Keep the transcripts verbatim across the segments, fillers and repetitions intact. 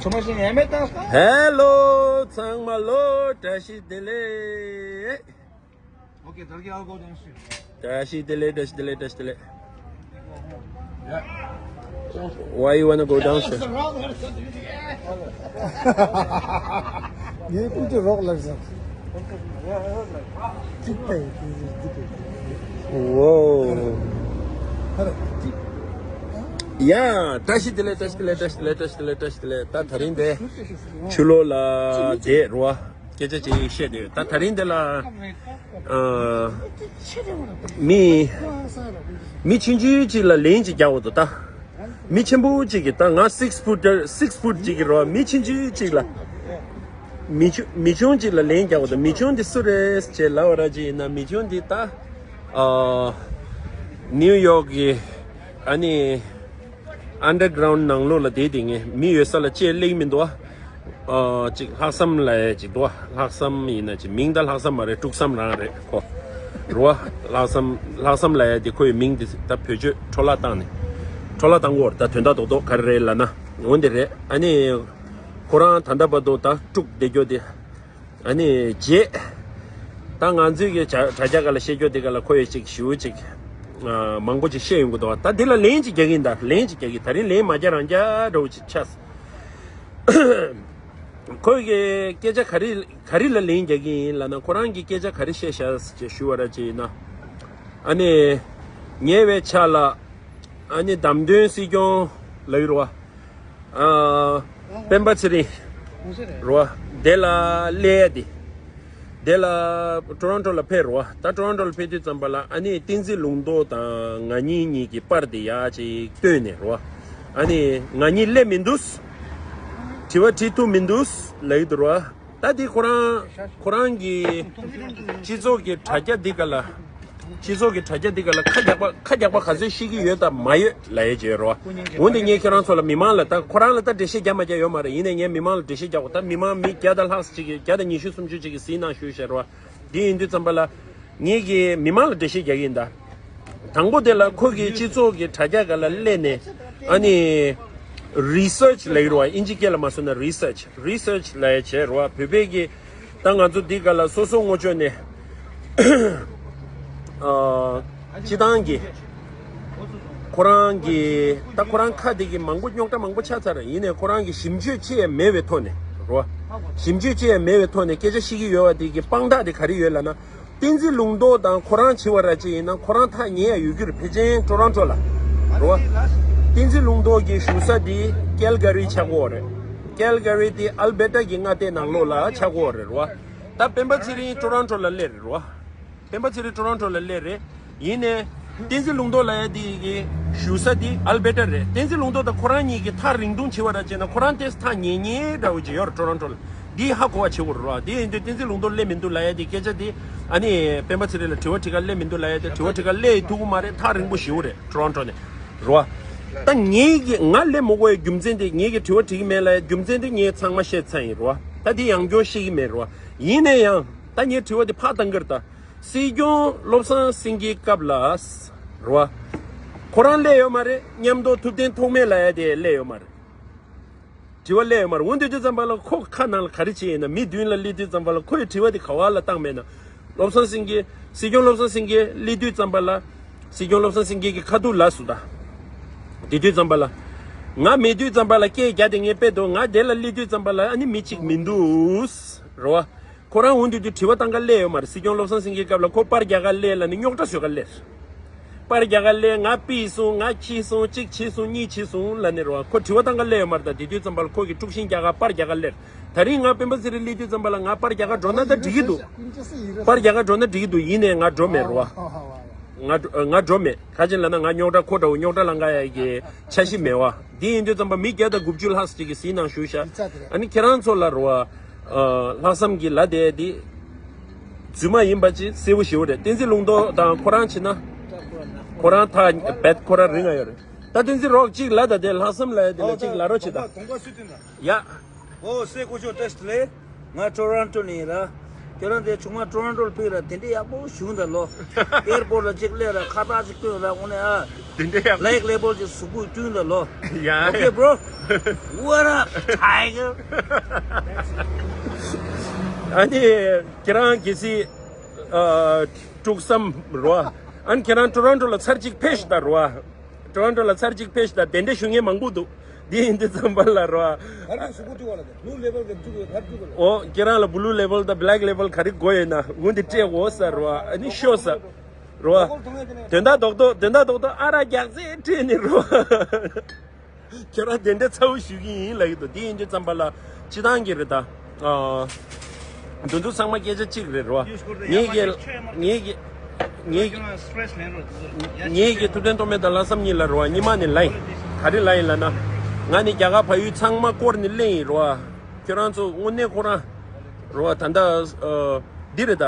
ཧེ་ལོ། ཚང་མ་ལོ། བཀྲ་ཤིས་བདེ་ལེགས། Okay, Dargi, I'll go downstairs. བཀྲ་ཤིས་བདེ་ལེགས། བཀྲ་ཤིས་བདེ་ལེགས། བཀྲ་ཤིས་བདེ་ལེགས། Why you wanna go downstairs? You put the rock like that. Whoa. Yeah, བཀྲ་ཤིས་བདེ་ལེགས། བཀྲ་ཤིས་བདེ་ལེགས། བཀྲ་ཤིས་བདེ་ལེགས། ད་དེ་རིང་དེ་ཕྱི་ལོགས་ལ་བསྡད་རོ། སྐད་ཆ་ཅིག་བཤད་དེ། ད་དེ་རིང་འདི་ལ་ཨ་མི་མི་ཆུང་ཆུང་ཅིག་ལ་ལན་ཅིག་རྒྱག་འོ་དོ། ད་མི་ཆེན་པོ་ཅིག་གིས། ད་ང་six foot, six foot ཅིག་གི་རོ། མི་ཆུང་ཆུང་ཅིག་ལ། མི་ཆུང་མི་ཆུང་ཅིག་ལ་ལན་རྒྱག་འོ་དོ། མི་ཆུང་འདི་སུ་རེད་ཅེས་ལབ་པ་ར་ཅིག་ཡིན་ན། མི་ཆུང་འདི་ད་ཨ་ནིའུ་ཡོག་གི་ཨ་ནི་ཨན་ཌར་གྷ་རའུན་ཌི་ནང་ལོགས་ལ་བསྡད་དེ། ངས་མི་ཡོད་ས་ལ་ལྕེ་སླེབས་མི་འདུག་ཨ། ཨ་ཅིག་ལྷག་བསམ་ལབ་ཡ་ཅིག་འདུག་ཨ། ལྷག་བསམ་ཡིན་ན་ཅིག་མིང་ད་ལྷག་བསམ་མ་རེད། དཀྲུག་བསམ་རང་རེད་ཁོ། རེད་བ། ལྷག་བསམ་ལྷག་བསམ་ལབ་ཡ་དེ་ཁོ་ཡི་མིང་དེ་ད་བེད་སྤྱོད་འཕྲོ་བརླག་བཏང་ནས། འཕྲོ་བརླག་བཏང་གི་ཡོད་རེད། ད་དོན་དག་རྡོག་རྡོག་ག་རེ་རེད་ལབ་ན། འོན་ཏེ་རེད། ཨ་ནི་ཁོ་རང་ད་ལྟ་བར་དུ་ད་དཀྲུག་བསྡད་རྒྱུ་དེ། ཨ་ནི་རྗེས་ད་ང་ཚོའི་གི་དྲ་དྲ་རྒྱ་སྒང་ལ་བཤད་རྒྱུ་དེ་སྒང་ལ་ཁོ་ཡི་ཅིག་ཞུ་ཅིག་ཨ་མང་པོ་ཅིག་བཤད་ཡོང་གི་འདུག་ད་འདི་ལ་ལན་ཅིག་རྒྱག་གི་ཡིན། ད་ལན་ཅིག་རྒྱག་གི། ད་རིང་ལན་མ་རྒྱག་རང་རྒྱག་འདྲ་བོ་ཅིག་ཆགས། ཁོ་གི་སྐད་ཆ་ག་རེ་ག་རེ་ལ་ལན་རྒྱག་གི་ཡིན་ལབ་ན། ཁོ་རང་གི་སྐད་ཆ་ག་རེ་བཤད་ཤག་ཅེས་ཞུ་བ་ར་ཅིག་ཡིན་ན། ཨ་ནི་ཉེ་བའི་ཆར་ལ་ཨ་ནི་བདམས་ཐོན་སྲིད་སྐྱོང་ལབ་ཡོད་རེད་བ། ཨ་སྤེན་པ་ཚེ་རིང་རེད་བ། དེ་ལ་སླེབས་ཡ་དེ། དེ་ལ་ཊོ་རོན་ཊོ་ལ་ཕེབས་རེད་བ། ད་ཊོ་རོན་ཊོ་ལ་ཕེབས་དུས་ཙམ་པ་ལ་ཨ་ནི་བསྟན་འཛིན་ལུང་རྟོགས་དང་ང་གཉིས་གཉིས་ཀྱི་པར་དེ་ཡར་ཅིག་བཏོན་ནས་རེད་བ། ཨ་ནི་ང་གཉིས་སླེབས་མི་འདུག་དྲི་བ་དྲི་ཐུབ་མི་འདུག་ལབ་ཀྱི་འདུག་རེད་བ། ད་དེ་ཁོ་རང་ཁོ་རང་གི་སྤྱི་ཚོགས་ཀྱི་དྲ་རྒྱ་འདི་སྒང་ལ། སྤྱི་ཚོགས་ཀྱི་དྲ་རྒྱ་འདི་སྒང་ལ་ཁ་རྒྱག་པ་ཁ་རྒྱག་པ་ག་ཚོད་ཤེས་ཀྱི་ཡོད་དང་མ་ཡོད་ལབ་ཡས་ཅིག་ཡོད་རེད་བ། འོན་ཏེ་ངས་ཁྱེད་རང་ཚོ་ལ་མི་མང་ལ། ད་ཁོ་རང་ལ་ད་འགྲེལ་བཤད་རྒྱག་མ་རྒྱག་ཡོད་མ་རེད། ཡིན་ནའི་ངས་མི་མང་ལ་འགྲེལ་བཤད་རྒྱག་དགོས། ད་མི་མང་མི་བརྒྱ་དང་ལྷག་ཅིག་གིས། བརྒྱ་དང་ཉི་ཤུ་སུམ་ཅུ་ཅིག་གིས་གཟིགས་གནང་ཞུས་བཞག་རེད་བ། འདི་ཡིན་དུས་ཙམ་པ་ལ་ངས་ཀྱིས་མི་མང་ལ་འགྲེལ་བཤད་རྒྱག་གི་ཡིན་ད། དང་པོ་དེ་ལ་ཁོ་གིས་སྤྱི་ཚོགས་ཀྱི་དྲ་རྒྱ་སྒང་ལ་སླེབས་ནས་ཨ་ནི་རི་སར་ཆི་ལབ་ཀྱི་རེད་བ། ཨིན་ཇི་སྐད་ལ་མ་སོང་ན་རི་སར་ཆི་རི་སར་ཆི་ལབ་ཡས་བྱས་རེད་བ། བོད་པའི་གི་ད་ང་ཚོ་འདི་སྒང་ལ་སོ་སོ་ངོ་ཅོག་ནས་ཨ་སྤྱི་བཏང་གི་ཁོ་རང་གི་ད་ཁོ་རང་ཁ་དེ་གི་མང་པོ་རྙོག་དྲ་མང་པོ་ཆགས་ཚར། ཡིན་ནའི་ཁོ་རང་གི་ཞིབ་འཇུག་ཅི་ཡང་མེད་པའི་ཐོག་ནས་རེད་བ། ཞིབ་འཇུག་ཅི་ཡང་མེད་པའི་ཐོག་ནས་སྐད་ཆ་བཤད་ཀྱི་ཡོད་པ་དེ་གི་དཔང་རྟགས་དེ་ག་རེ་ཡོད་ལབ་ན། བསྟན་འཛིན་ལུང་རྟོགས་དང་ཁོ་རང་བྱེད་པ་ར་ཅིག་ཡིན་ན་ཁོ་རང་ཐག་ཉེ་ཡ་ཡོད་རྒྱུ་རེད། ཕལ་ཆེར་ཊོ་རོན་ཊོ་ལ་རེད་བ། བསྟན་འཛིན་ལུང་རྟོགས་ཀྱི་བཞུགས་ས་དེ་ཀལ་ག་རི་ཆགས་ཀྱི་ཡོད་རེད། ཀལ་ག་རི་དེ་ཨལ་བྷེ་ཊ་གི་མངའ་སྡེ་ནང་ལོགས་ལ་ཆགས་ཀྱི་ཡོད་རེད་རེད་བ། ད་སྤེན་པ་ཚེ་རིང་ཊོ་རོན་ཊོ་ལ་སླེབས་རེད་རེད་བ། སྤེན་པ་ཚེ་རིང་ཊོ་རོན་ཊོ་ལ་སླེབས་རེད། ཡིན་ནའི་བསྟན་འཛིན་ལུང་རྟོགས་ལབ་ཡ་དེ་གི་བཞུགས་ས་དེ་ཨལ་བྷེ་ཊ་རེད། བསྟན་འཛིན་ལུང་རྟོགས་དང་ཁོ་རང་གཉིས་ཀྱི་ཐག་རིང་ཐུང་བྱེད་པ་ར་བྱས་ན་ཁོ་རང་དེ་ཐག་ཉེ་ཉེ་འདྲ་བོ་ཅིག་ཡོད་རེད། ཊོ་རོན་ཊོ་ལ་འདི་ཧ་གོ་བ་བྱེད་དགོས་རེད་ར། དེ་ཡིན་དུས་བསྟན་འཛིན་ལུང་རྟོགས་སླེབས་མི་འདུག་ལབ་ཡ་དེ་སྐད་ཆ་དེ་ཨ་ནི་སྤེན་པ་ཚེ་རིང་ལ་དྲི་བ་དྲི་ག་སླེབས་མི་འདུག་ལབ་ཡ་དེ་དྲི་བ་དྲི་ག་སླེབས་ཐུབ་ཀྱི་མ་རེད། ཐག་རིང་པོ་ཞེ་པོ་རེད་ཊོ་རོན་ཊོ་ནས་རེད་བ། ད་ངེད་ཀྱི་ང་སླེབས་མི་དགོས་ཡ་རྒྱུ་མཚན་དེ། ངེད་ཀྱི་དྲི་བ་དྲི་གི་མེད་ལབ་ཡ་རྒྱུ་མཚན་དེ་ངས་ཚང་མ་བཤད་ཚར་ཡིན་རེད་བ། ད་དེ་ཡང་བསྐྱར་བཤད་ཀྱི་མེད་རེད་བ། ཡིན་ན་ཡང་ད་ངས་དྲི་བ་དེ་ཕར་བཏང་གི་རེད་ད། སྲིད་སྐྱོང་བློ་བཟང་སེང་གེའི་སྐབས་ལ་རེད་བ། ཁོ་རང་སླེབས་ཡོད་མ་རེད། མཉམ་དུ་ཐུབ་བསྟན་ཐོགས་མེད་ལབ་ཡ་དེ་སླེབས་ཡོད་མ་རེད། དྲི་བ་སླེབས་ཡོད་མ་རེད། འོ་འདི་དུས་ཙམ་པ་ལ་ཁོ་ཁ་ནང་ལ་ག་རེ་བྱས་ཡིན་ན། མི་མདུན་ལ་སླེབས་དུས་ཙམ་པ་ལ་ཁོ་ཡི་དྲི་བ་དེ་ག་བ་ལ་བཏང་མེད་ན། བློ་བཟང་སེང་གེ་སྲིད་སྐྱོང་བློ་བཟང་སེང་གེ་སླེབས་དུས་ཙམ་པ་ལ་སྲིད་སྐྱོང་བློ་བཟང་སེང་གེ་གི་ཁ་ཐུག་ལ་སུ་ད། དེ་དུས་ཙམ་པ་ལ་ང་མེད་དུས་ཙམ་པ་ལ་སྐད་རྒྱག་དེ་ངས་དཔེ་འདུག་ང་དེ་ལ་སླེབས་དུས་ཙམ་པ་ལ་ཨ་ནི་མི་གཅིག་མི་འདུག་རེད་བ། ཁོ་རང་འོ་འདི་དུས་དྲི་བ་བཏང་ག་སླེབས་ཡོད་མ་རེད། སྲིད་སྐྱོང་བློ་བཟང་སེང་གེའི་སྐབས་ལ་ཁོ་པར་རྒྱག་ག་སླེབས་ལབ་ནས་རྙོག་དྲ་བཟོ་ག་སླེབས། པར་རྒྱག་ག་སླེབས། ང་ཕུད་སོང་། ང་འཁྱེར་སོང་། གཅིག་བྱས་སོང་། གཉིས་བྱས་སོང་ལབ་ནས་རེད་བ། ཁོ་དྲི་བ་བཏང་ག་སླེབས་ཡོད་མ་རེད། ད་དེ་དུས་ཙམ་པ་ལ་ཁོ་གིས་དཀྲུག་ཤིང་རྒྱག་ག་པར་རྒྱག་ག་སླེབས། ད་རིང་ང་སྤེན་པ་ཚེ་རིང་སླེབས་དུས་ཙམ་པ་ལ་ང་པར་རྒྱག་ག་འགྲོ་ན་ད་འགྲིག་གི་འདུག་པར་རྒྱག་ག་འགྲོ་ན་འགྲིག་གི་འདུག་ཡིན་ནའི་ང་འགྲོ་མེད་རེད་བ། ང་འགྲོ་ང་འགྲོ་མེད། ག་ཅི་ལབ་ན་ང་རྙོག་དྲ་ཁོ་འདྲ་བོ་རྙོག་དྲ་ལང་ག་ཡ་གི་འཆར་གཞི་མེད་བ། འདི་ཡིན་དུས་ཙམ་པ་མི་བརྒྱ་དང་དགུ་བཅུ་ལྷག་ཅིག་གིས་གཟིགས་གནང་ཞུ་ཤག་ཨ་ནི་ཁྱེད་རང་ཚོ་ལ་རེད་བ། ཨ་ལྷག་བསམ་གྱི་ལ་དེ་འདི་རྫུན་མ་ཡིན་པ་ཅིག་གསལ་པོ་ཞེ་པོ་རེད། བསྟན་འཛིན་ལུང་རྟོགས་དང་ཁོ་རང་ཕྱིན་ན། ཁོ་རང་ཐག་རྦད་ཁོ་རང་རིང་ང་ཡོད་རེད། ད་བསྟན་འཛིན་རོགས་གཅིག་ལ་ད་དེ་ལྷག་བསམ་ལ་དེ་ལ་གཅིག་ལ་རོགས་བྱེད་ད། ཡ། ཨོ་སྲས་སྐུ་ཞབས་བཀྲ་ཤིས་བདེ་ལེགས། ང་ཊོ་རོན་ཊོ་ནས་ཡིན་ལ། ཁྱོད་རང་དེ་ཆུང་མ་ཊོ་རོན་ཊོ་ལ་ཕེབས་ར་དེ་འདྲས་ཡག་པོ་བྱུང་ད་ལོ། ཨེར་པོར་ཊ་ལ་གཅིག་སླེབས་ར་ཁ་བཏགས་གཅིག་བསྐོན་ར་དངོས་གནས་ཨ། དེ་འདྲས་ཡག་པོ། Black Label གྱི་གཟུགས་པོ་བསྐྲུན་ད་ལོ། ཡ། Okay bro. What up, Tiger? ཨ་ནི་ཁྱེད་རང་གལ་སྲིད་ཨ་དཀྲུག་བསམ་རོ། ཨ་ནི་ཁྱེད་རང་ཊོ་རོན་ཊོ་ལ་ཚར་གཅིག་ཕེབས་ཤིག་ད་རོ། ཊོ་རོན་ཊོ་ལ་ཚར་གཅིག་ཕེབས་ཤིག་ད། དེ་འདྲས་ཞུ་མཁན་མང་པོ་འདུག་འདི་ཡིན་དུས་ཙམ་པ་ལ་རོ། ཨ་ར་གཟུགས་པོ་བཀྲུ་བ་ལ་དེ་Blue Label གི་བཅུག་གི་ཕར་བཅུག་གི་ལ། ཨོ་ཁྱེད་རང་ལ་Blue Label དང་Black Label ག་རེ་དགོས་ཡོད་ན་འོ་འདི་སྤྲད་འོ་ས་རོ། ཨ་ནི་ཤོ་ས་རོ། དོན་དག་རྡོག་རྡོག་དོན་དག་རྡོག་རྡོག་ཨ་ར་རྒྱག་རྩེ་སྤྲད་ནི་རོ། ཁྱེད་རང་དེ་འདྲ་ཚ་བོ་ཞུ་གི་ཡིན་ལབ་ཀྱི་འདུག་འདི་ཡིན་དུས་ཙམ་པ་ལ་སྤྱི་བཏང་གི་རེད་ད། ཨ་འདི་ཚོ་ཚང་མ་སྐད་ཆ་གཅིག་རེད་རོ། ངེད་ཀྱི་ངེད་ཀྱི་ངེད་ཀྱི་ངེད་ཀྱི་ཐུབ་བསྟན་ཐོགས་མེད་དང་ལྷག་བསམ་གཉིས་ལ་རོ། ཉི་མ་ནས་ལབ་ཡིན། ག་རེ་ལབ་ཡིན་ལབ་ན། ང་ནི་རྒྱ་གར་བལ་ཡུལ་ཚང་མ་བསྐོར་ནས་གླེང་ཡིན་རོ། ཁྱོད་རང་ཚོ་དངོས་གནས་ཁོ་རང་རོ། ད་ལྟ་ཨ་འདི་རེད་ད།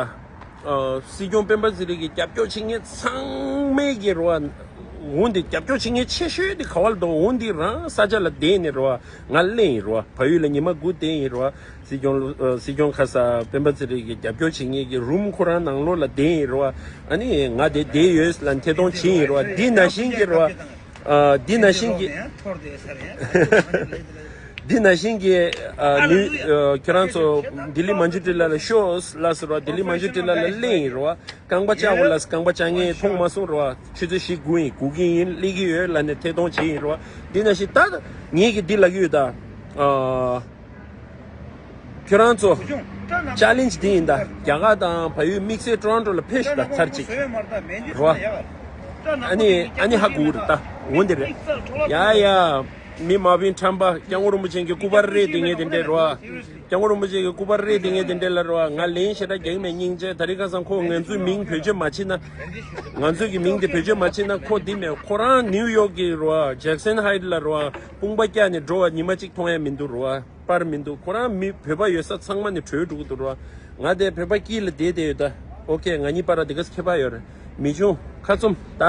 ཨ་སྲིད་སྐྱོང་སྤེན་པ་ཚེ་རིང་གི་རྒྱབ་སྐྱོར་བྱེད་མཁན་ཚང་མས་ཀྱི་རོ། འོ་འདི་རྒྱབ་སྐྱོར་བྱེད་མཁན་ཆེ་ཤོས་དེ་ག་བ་ལ་འདུག་འོ་འདི་རང་ས་ཆ་ལ་བསྡད་ནས་རོ། ང་གླེང་ཡིན་རོ། བལ་ཡུལ་ལ་ཉི་མ་དགུ་བསྡད་ཡིན་རོ། སྲིད་སྐྱོང་ཨ་སྲིད་སྐྱོང་ཁ་ས་སྤེན་པ་ཚེ་རིང་གི་རྒྱབ་སྐྱོར་བྱེད་མཁན་གྱི་རུམ་ཁོ་རང་ནང་ལོགས་ལ་བསྡད་ཡིན་རོ། ཨ་ནི་ང་དེ་བསྡད་ཡོད་ལ་ཐད་གཏོང་བྱེད་ཡིན་རོ། འདི་ནང་བཞིན་གྱི་རོ། ཨ་འདི་ནང་བཞིན་གྱི་འདི་ནང་བཞིན་གྱི་ཨ་ནི་ཨ་ཁྱོད་རང་ཚོ་ལྡི་ལི་མན་ཇུ་ཊི་ལ་ལ་ཤོག་ལ་ཟེར་རོ། ལྡི་ལི་མན་ཇུ་ཊི་ལ་ལ་གླེང་ཡིན་རོ། རྐང་པ་བཅག་དགོས་ལ་རྐང་པ་བཅག་མཁན་མཐོང་མ་སོང་རོ། ཆུ་ཚོད་བཞི་དགུ་ཡིན་དགུ་གི་ཡིན་སླེབས་ཀྱི་ཡོད་ལབ་ནས་ཐད་གཏོང་བྱེད་ཡིན་རོ། འདི་ནང་བཞིན་ད་ངེད་ཀྱི་འདི་ལབ་ཀྱི་ཡོད་ད། ཨ་ཁྱོད་རང་ཚོ་ཅ་ལེན་ཇི་འདི་ཡིན་ད། རྒྱ་གར་དང་བལ་ཡུལ་དམིགས་བསལ་ཊོ་རོན་ཊོ་ལ་ཕེབས་ཤིག་ད་ཚར་གཅིག་རོ། ཨ་ནི་ཨ་ནི་ཧ་གོ་གི་རེད་ད། འོ་འདི་རེད། ཡ་ཡ། མི་མ་བིན་ཁྲམ་པ་སྐྱབས་མགོན་རིན་པོ་ཆེ་གི་སྐུ་པར་རེད་དེ་ངས་དེ་འདྲས་རོ། སྐྱབས་མགོན་རིན་པོ་ཆེ་གི་སྐུ་པར་རེད་དེ་ངས་དེ་འདྲས་ལ་རོ། ང་ལན་ཞེ་དྲག་རྒྱག་མེད་སྙིང་རྗེ། དེ་རིང་ཁ་སང་ཁོ་ང་ཚོའི་མིང་བེད་སྤྱོད་མ་བྱེད་ན། ང་ཚོའི་གི་མིང་དེ་བེད་སྤྱོད་མ་བྱེད་ན་ཁོ་འདི་མེད། ཁོ་རང་ནིའུ་ཡོག་གི་རོ། ཇེག་སན་ཧའིཊ་ལ་རོ། དཔུང་པ་བཀྱགས་ནས་འགྲོ་བ་ཉི་མ་གཅིག་མཐོང་ཡ་མི་འདུག་རོ། པར་མི་འདུག་ཁོ་རང་མི་བོད་པ་ཡོད་ས་ཚང་མ་ནས་བྲོས་འགྲོ་གི་འདུག་རོ། ང་དེ་བོད་པ་དཀྱིལ་ལ་བསྡད་བསྡད་ཡོད་ད། ཨོ་ཁེ། ང་གཉིས་བར་ལ་དེ་ག་ཁྱད་པར་ཡོད་རེད། མི་ཆུང་ཁ་བཙུམ་ད།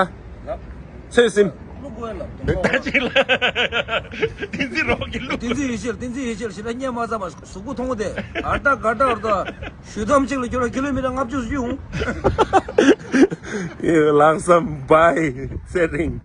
ཚོད་ཟིན། ད་ཅིག་ལ། བསྟན་འཛིན་རོགས་ཀྱི་ལུགས། བསྟན་འཛིན་ཡེ་ཤེས། བསྟན་འཛིན་ཡེ་ཤེས་ཞེ་དྲག་བརྙས་མ་ཚར་བ་གཟུགས་པོ་མཐོང་དེ་ཨར་ད་གར་ད་ཨར་ད། ཞུ་དམ་ཅིག་ལ་ཁྱོད་རང་ཀི་ལོ་མི་ཊར་ལྔ་བཅུ་ཞུ་འོང་། ལྷག་བསམ་བྷའི་ཚེ་རིང་།